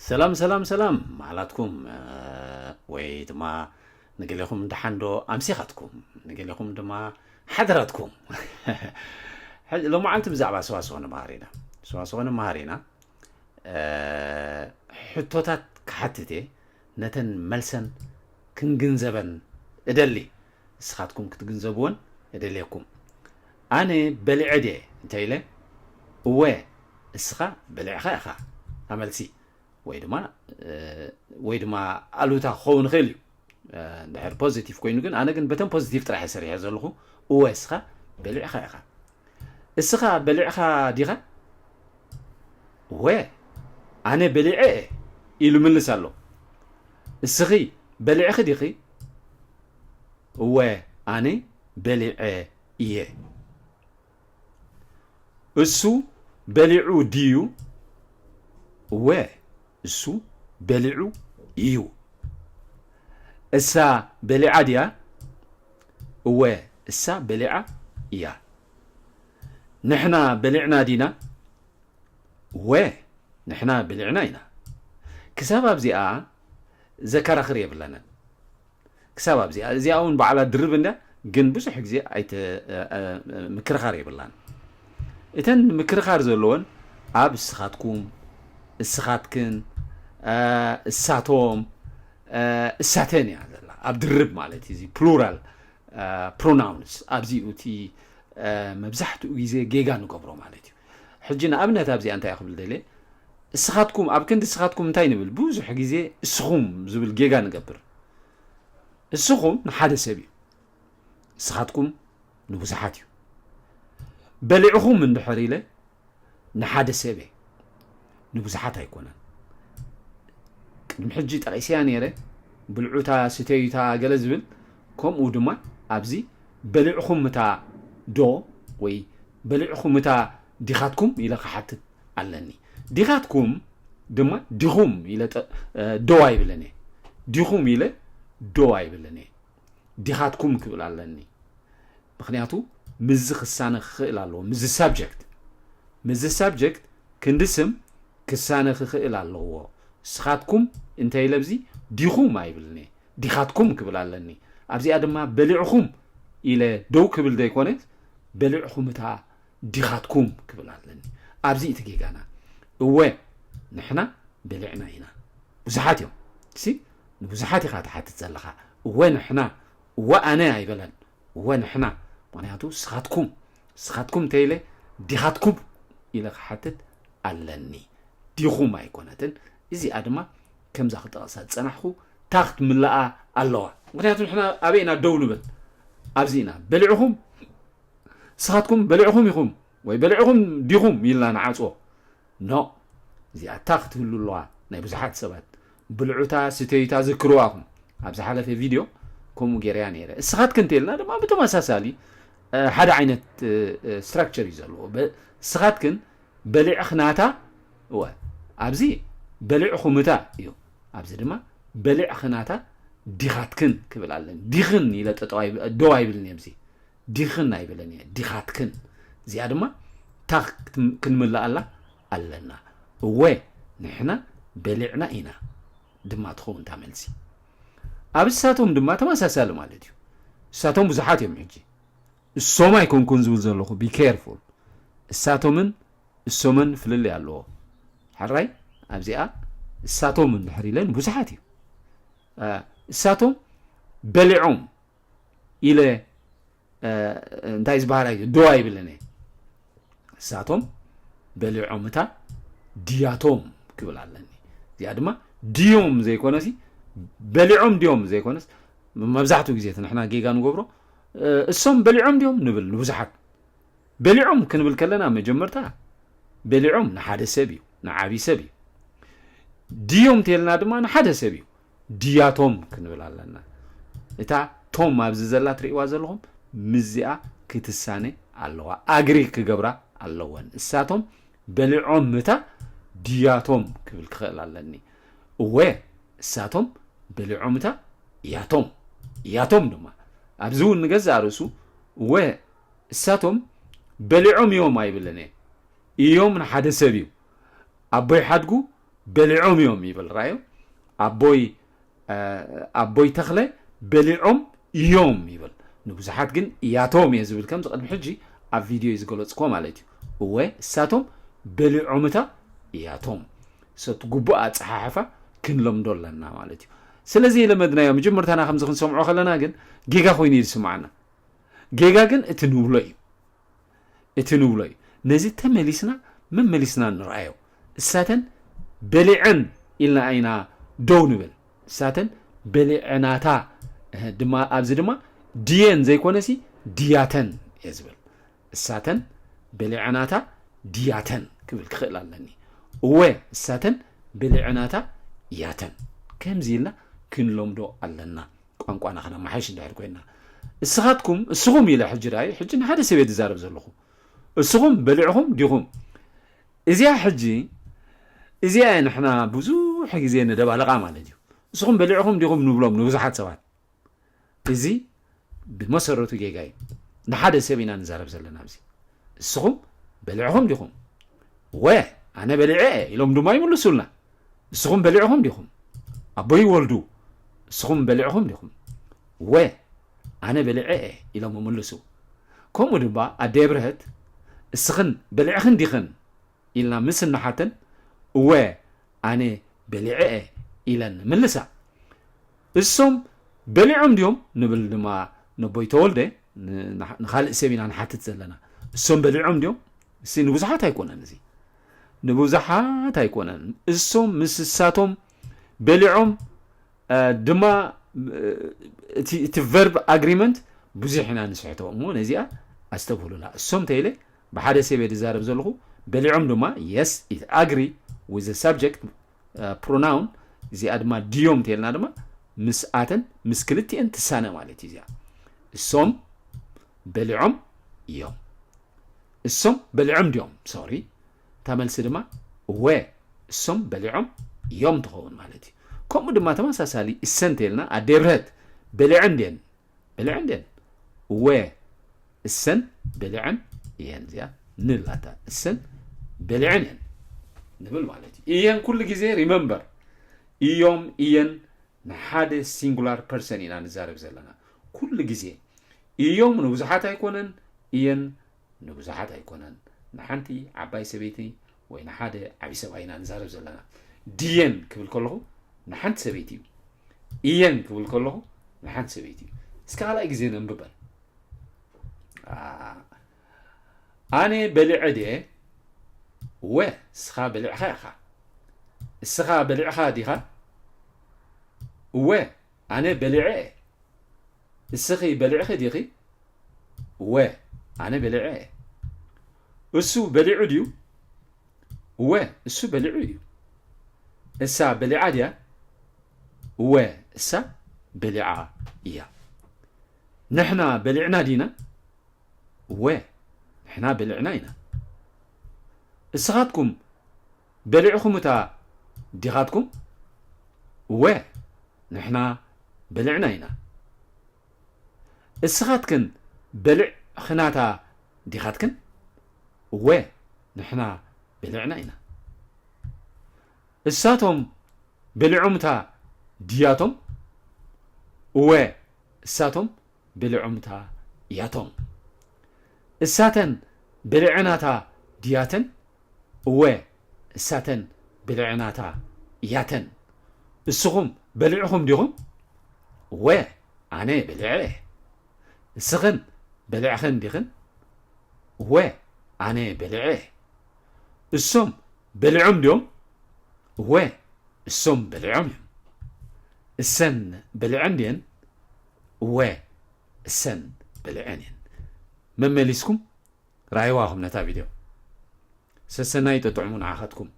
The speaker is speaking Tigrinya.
ሰላም ሰላም ሰላም ማላትኩም፣ ወይ ድማ ንገሌኹም ደሓንዶ ኣምሲኻትኩም፣ ንገሌኹም ድማ ሓደራትኩም። ሎመዓልቲ ብዛዕባ ሰዋስወ ንመሃር ኢና። ሰዋስወ ንመሃር ኢና። ሕቶታት ክሓትት እየ፣ ነተን መልሰን ክንግንዘበን እደሊ። ንስኻትኩም ክትግንዘብዎን እደልየኩም። ኣነ በሊዐ ድየ እንተ ኢለ፣ እወ፣ እስኻ በሊዕኻ ኢኻ። ኣመልሲ ወይ ድማ ወይ ድማ ኣሉታ ክኸውን ይኽእል እዩ። እንድሕር ፖዚቲቭ ኮይኑ ግን፣ ኣነ ግን በተን ፖዚቲቭ ጥራሕ እየ ሰሪሐ ዘለኹ። እወ፣ እስኻ በሊዕኻ ኢኻ። እስኻ በሊዕኻ ዲኻ? እወ፣ ኣነ በሊዐ እየ ኢሉ ምልስ ኣሎ። እስኺ በሊዕኺ ዲኺ? እወ፣ ኣነ በሊዐ እየ። እሱ በሊዑ ድዩ? እወ፣ እሱ በሊዑ እዩ። እሳ በሊዓ ድያ? እወ፣ እሳ በሊዓ እያ። ንሕና በሊዕና ዲና? እወ፣ ንሕና በሊዕና ኢና። ክሳብ ኣብዚኣ ዘከራኽር የብለንን። ክሳብ ኣብዚኣ፣ እዚኣ እውን ባዕላ ድርብ እንድያ፣ ግን ብዙሕ ግዜ ኣይተ-፣ እ፣ እ፣ ምክርኻር የብላን። እተን ምክርኻር ዘለወን ኣብ እስኻትኩም፣ እስኻትክን፣ እ፣ እሳቶም፣ እ፣ እሳተን እያ ዘላ። ኣብ ድርብ ማለት እዩ፣ እዚ ፕሉራል፣ እ፣ ፕሮናውንስ። ኣብዚኡ እቲ፣ እ፣ መብዛሕትኡ ግዜ ጌጋ ንገብሮ ማለት እዩ። ሕጂ ንኣብነት ኣብዚኣ እንታይ ክብል ደልየ? እስኻትኩም፣ ኣብ ክንዲ እስኻትኩም እንታይ ንብል? ብዙሕ ግዜ እስኹም ዝብል ጌጋ ንገብር። እስኹም ንሓደ ሰብ እዩ። እስኻትኩም ንብዙሓት እዩ። በሊዕኹም እንድሕር ኢለ ንሓደ ሰብ እየ፣ ንብዙሓት ኣይኮነን። ቅድሚ ሕጂ ጠቒሰያ ነይረ፣ ብልዑታ፣ ስተዩታ፣ ገለ ዝብል፣ ከምኡ ድማ ኣብዚ በሊዕኹም እታ ዶ ወይ በሊዕኹም እታ ዲኻትኩም ኢለ ክሓትት ኣለኒ። ዲኻትኩም ድማ ዲኹም ኢለ ጠ-፣ እ፣ ዶ ኣይብልን እየ። ዲኹም ኢለ ዶ ኣይብልን እየ። ዲኻትኩም ክብል ኣለኒ። ምኽንያቱ ምስዚ ክሳነ ክኽእል ኣለዎ፣ ምስዚ ሳብጀክት። ምስዚ ሳብጀክት ክንዲ ስም ክሳነ ክኽእል ኣለዎ። ንስኻትኩም እንተ ኢለ ኣብዚ ዲኹም ኣይብልን እየ፣ ዲኻትኩም ክብል ኣለኒ። ኣብዚኣ ድማ በሊዕኹም ኢለ ደው ክብል ዘይኮነ፣ በሊዕኹም እታ ዲኻትኩም ክብል ኣለኒ። ኣብዚ እቲ ጌጋና። እወ፣ ንሕና በሊዕና ኢና። ብዙሓት እዮም። እሲ ንብዙሓት ኢኻ ትሓትት ዘለኻ። እወ፣ ንሕና፣ እወ፣ ኣነ ኣይበለን። እወ፣ ንሕና። ምኽንያቱ፣ ስኻትኩም፣ ስኻትኩም እንተ ኢለ፣ ዲኻትኩም ኢለ ክሓትት ኣለኒ። ዲኹም ኣይኮነትን። እዚኣ ድማ ከምዛ ክጠቕሳ ዝጸናሕኩ ታኽት ምላኣ ኣለዋ። ምኽንያቱ፣ ንሕና ኣበይ ኢና ደው ንብል? ኣብዚ ኢና። በሊዕኹም፣ ስኻትኩም በሊዕኹም ኢኹም ወይ በሊዕኹም ዲኹም ኢልና ንዓጽዎ። ኖ፣ እዚኣ ታኽ ትህሉ ኣለዋ። ናይ ብዙሓት ሰባት ብልዑታ፣ ስተዩታ ዝክርዋ ኢኹም። ኣብ ዝሓለፈ ቪድዮ ከምኡ ገይረያ ነይረ። እስኻትክን እንተኢልና ድማ ብተመሳሳሊ፣ እ፣ ሓደ ዓይነት፣ እ፣ እ፣ ስትራክቸር እዩ ዘለዎ። በ-፣ እስኻትክን በሊዕኽናታ፣ እወ፣ ኣብዚ በሊዕኹምታ እዩ። ኣብዚ ድማ በሊዕኽናታ ዲኻትክን ክብል ኣለኒ። ዲኽን ኢለ ጠጠው ኣይብ-፣ ደው ኣይብልን እየ ኣብዚ። ዲኽን ኣይብልን እየ፣ ዲኻትክን። እዚኣ ድማ ታኽ ክትም-፣ ክንምልኣላ ኣለና። እወ፣ ንሕና በሊዕና ኢና ድማ ትኸውን እታ መልሲ። ኣብ እሳቶም ድማ ተመሳሳሊ ማለት እዩ። እሳቶም ብዙሓት እዮም ሕጂ። እሶም ኣይኮንኩን ዝብል ዘለኹ፣ ቢ ኬርፉል። እሳቶምን እሶምን ፍልልይ ኣለዎ። ሕራይ ኣብዚኣ እሳቶም እንድሕር ኢለ ንብዙሓት እዩ። እ፣ እሳቶም በሊዖም ኢለ፣ እ፣ እንታይ ዝበሃል ኣይ-፣ ዶ ኣይብልን እየ። እሳቶም በሊዖም እታ ድያቶም ክብል ኣለኒ። እዚኣ ድማ ድዮም ዘይኮነሲ፣ በሊዖም ድዮም ዘይኮነስ፣ መብዛሕትኡ ግዜ እቲ ንሕና ጌጋ ንገብሮ፣ እ፣ እሶም በሊዖም ድዮም ንብል ንብዙሓት። በሊዖም ክንብል ከለና መጀመርታ በሊዖም ንሓደ ሰብ እዩ፣ ንዓብዪ ሰብ እዩ። ድዮም ተልና ድማ ንሓደ ሰብ እዩ። ድያቶም ክንብል ኣለና። እታ ቶም ኣብዚ ዘላ ትርእይዋ ዘለኹም ምስዚኣ ክትሳነ ኣለዋ። ኣግሪ ክገብራ ኣለወን። እሳቶም በሊዖም ምታ ድያቶም ክብል ክኽእል ኣለኒ። እወ፣ እሳቶም በሊዖም ምታ እያቶም። እያቶም ድማ ኣብዚ እውን ንገዛእ ርእሱ እወ፣ እሳቶም በሊዖም እዮም ኣይብልን እየ። እዮም ንሓደ ሰብ እዩ። ኣቦይ ሓድጉ በሊዖም እዮም ይብል። ራዮ ኣቦይ ኣቦይ ተኽለ በሊዖም እዮም ይብል። ንብዙሓት ግን እያቶም እየ ዝብል፣ ከምዚ ቅድሚ ሕጂ ኣብ ቪድዮ እዩ ዝገለፅኮ ማለት እዩ። እወ እሳቶም በሊዖምታ እያቶም። ሰቲ ግቡእ ኣፀሓሕፋ ክንለምዶ ኣለና ማለት እዩ። ስለዚ የለመድናዮ መጀመርታና ከምዚ ክንሰምዖ ከለና ግን ጌጋ ኮይኑ እዩ ዝስምዓና። ጌጋ ግን እቲ ንብሎ እዩ እቲ ንብሎ እዩ። ነዚ ተመሊስና መመሊስና ንርኣዮ። እሳተን በሊዐን ኢልና ኢና ደው ንብል። እሳተን በሊዐናታ ድማ ኣብዚ ድማ ድየን ዘይኮነሲ ድያተን እየ ዝብል። እሳተን በሊዐናታ ድያተን ክብል ክኽእል ኣለኒ። እወ እሳተን በሊዐናታ ያተን። ከምዚ ኢልና ክንለምዶ ኣለና። ቋንቋና ክነማሓይሽ እንድሕር ኮይና እስኻትኩም እስኹም ኢለ ሕጂ ዳይ ሕጂ ንሓደ ሰብ እየ ዝዛረብ ዘለኹ። እስኹም በሊዕኹም ዲኹም? እዚኣ ሕጂ እዚኣ ንሕና ብዙሕ ግዜ ንደባለቓ ማለት እዩ። እስኹም በሊዕኹም ዲኹም ንብሎም ንብዙሓት ሰባት። እዚ ብመሰረቱ ጌጋ እዩ። ንሓደ ሰብ ኢና ንዛረብ ዘለና ኣብዚ። እስኹም በሊዕኹም ዲኹም? ወ ኣነ በሊዐ እየ ኢሎም ድማ ይምልሱልና። እስኹም በሊዕኹም ዲኹም? ኣቦይ ወልዱ እስኹም በሊዕኹም ዲኹም? ወ ኣነ በሊዐ እየ ኢሎም ይምልሱ። ከምኡ ድማ ኣደ ብርሀት እስኽን በሊዕኽን ዲኽን ኢልና ምስ እንሓተን እወ ኣነ በሊዐ እየ ኢለን ምልሳ። እሶም በሊዖም ድዮም ንብል ድማ ነቦይ ተወልደ ንኻልእ ሰብ ኢና ንሓትት ዘለና። እሶም በሊዖም ድዮም? እሲ ንብዙሓት ኣይኮነን፣ እዚ ንብዙሓት ኣይኮነን። እሶም ምስ እሳቶም በሊዖም ድማ እቲ verb agreement ብዙሕ ኢና ንስሕቶ እሞ ነዚኣ ኣስተብህሉላ። እሶም ተይለ ብሓደ ሰብ እየ ዝዛረብ ዘለኹ። በሊዖም ድማ yes it agree with the subject pronoun። እዚኣ ድማ ድዮም ተይልና ድማ ምስ ኣተን ምስ ክልቲኤን ትሳነ ማለት እዩ። እዚኣ እሶም በሊዖም እዮም። እሶም በሊዖም ድዮም? ሶሪ። እታ መልሲ ድማ እወ እሶም በሊዖም እዮም ትኸውን ማለት እዩ። ከምኡ ድማ ተመሳሳሊ እሰን ተይልና ኣደ ብርሀት በሊዐን ድየን? በሊዐን ድየን? እወ እሰን በሊዐን እየን። እዚኣ ንላታ እሰን በሊዐን እየን ንብል ማለት እዩ። እየን ኩሉ ግዜ remember እዮም እየን ንሓደ singular person ኢና ንዛረብ ዘለና ኩሉ ግዜ። እዮም ንብዙሓት ኣይኮነን፣ እየን ንብዙሓት ኣይኮነን። ንሓንቲ ዓባይ ሰበይቲ ወይ ንሓደ ዓቢ ሰብኣይ ኢና ንዛረብ ዘለና። ድየን ክብል ከለኹ ንሓንቲ ሰበይቲ እዩ። እየን ክብል ከለኹ ንሓንቲ ሰበይቲ እዩ። እስከ ካልኣይ ግዜ ነንብበን። ኣነ በሊዐ ድየ? እወ እስኻ በሊዕኻ ኢኻ። እስኻ በሊዕኻ ዲኻ? እወ ኣነ በሊዐ እየ። እስኺ በሊዕኺ ዲኺ? እወ ኣነ በሊዐ እየ። እሱ በሊዑ ድዩ? እወ እሱ በሊዑ እዩ። እሳ በሊዓ ድያ? እወ እሳ በሊዓ እያ። ንሕና በሊዕና ዲና? እወ ንሕና በሊዕና ኢና። እስኻትኩም በሊዕኹምታ ዲኻትኩም? እወ ንሕና በሊዕና ኢና። እስኻትክን በሊዕኽናታ ዲኻትክን? እወ ንሕና በሊዕና ኢና። እሳቶም በሊዖምታ ድያቶም? እወ እሳቶም በሊዖምታ እያቶም። እሳተን በሊዐናታ ድያተን? እወ እሳተን በሊዐናታ እያተን። እስኹም በሊዕኹም ዲኹም? እወ ኣነ በሊዐ እየ። እስኽን በሊዕኽን ዲኽን? እወ ኣነ በሊዐ እየ። እሶም በሊዖም ድዮም? እወ እሶም በሊዖም እዮም። እሰን በሊዐን ድየን? እወ እሰን በሊዐን እየን። መመሊስኩም ራይዋኹም ነታ ቪድዮ። ሰሰናይ ጥጥዕሙ ንዓኸትኩም።